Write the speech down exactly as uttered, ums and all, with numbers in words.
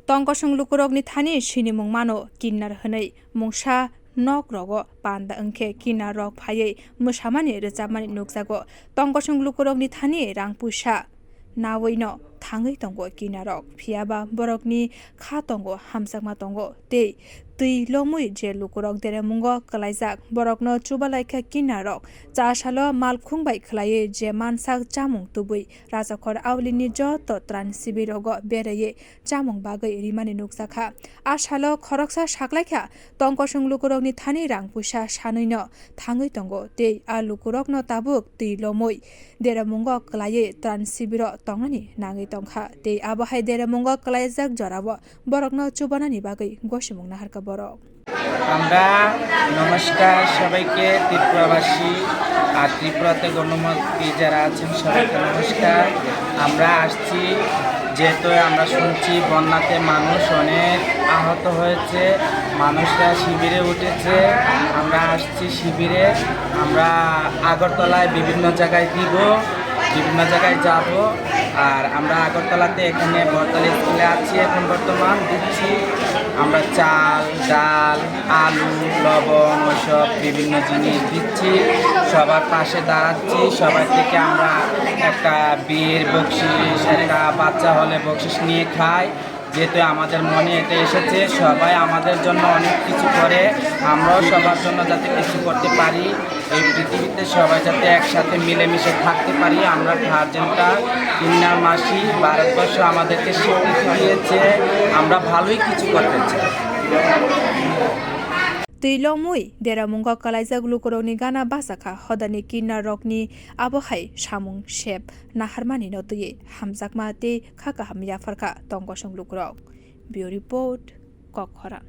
Tongkosong lukurokni thani sinimung mano kinnar hwnwi mungsa nok rogo panda wngkhe kinnar rok phaiwi mwsamani rwchapmani nukjago. Tongkosong lukurokni thani rang puisa nawino thangwi tongo kinnar rok, phiyaba borokni kha tongo, hamjakma tongo tei twi lomwi je lukurok deremungo kwlaijak borokno chubalaikha kinnar rok. Cha salo malkhung bai khwlaiwi je mansak chamung tubui Rajakhor aulini joto tran sibir rogo beraiwi chamung bagwi rimani nukjakha. A salo khoroksa saklaikha tongkosong lukurokni thani rang puisa sanwino thangwi tongo tei a lukurokno tabuk twi lomwi deremungo kwlaiwi tran sibiro tongnani nangwi tongkha tei abo hai deremungo kwlaijak jorao borokno chubanani bagwi gosimung naharkha borok. আমরা নমস্কার সবাইকে, ত্রিপুরাবাসী আর ত্রিপুরাতে গণমুক্তি যারা আছেন সবাইকে নমস্কার। আমরা আসছি, যেহেতু আমরা শুনছি বন্যাতে মানুষ অনেক আহত হয়েছে, মানুষরা শিবিরে উঠেছে। আমরা আসছি শিবিরে, আমরা আগরতলায় বিভিন্ন জায়গায় দিব, বিভিন্ন জায়গায় যাব। আর আমরা আগরতলাতে এখানে বড়তলা স্কুলে আছি এখন বর্তমান, দিচ্ছি আমরা চাল, ডাল, আলু, লবণ, সব বিভিন্ন জিনিস দিচ্ছি। সবার পাশে দাঁড়াচ্ছি, সবাই থেকে আমরা একটা বিয়ের বকশিস, একটা বাচ্চা হলে বকশিস নিয়ে খাই। যেহেতু আমাদের মনে এটা এসেছে, সবাই আমাদের জন্য অনেক কিছু করে, আমরাও সবার জন্য যাতে কিছু করতে পারি, এই পৃথিবীতে সবাই যাতে একসাথে মিলেমিশে থাকতে পারি। আমরা গার্জেনরা, কিন্নার মাসি, ভারতবর্ষ আমাদেরকে স্বীকৃতি দিয়েছে, আমরা ভালোই কিছু করতে চাই। Twi lomwi deramungo kwlaijak lukurokni gana bachakha hodani kinnar rokni abo hai samung sep naharmani no twiwi hamjakma tei kha kaham yapharkha tongkosong lukurok. Bureau Report, Kokhoran.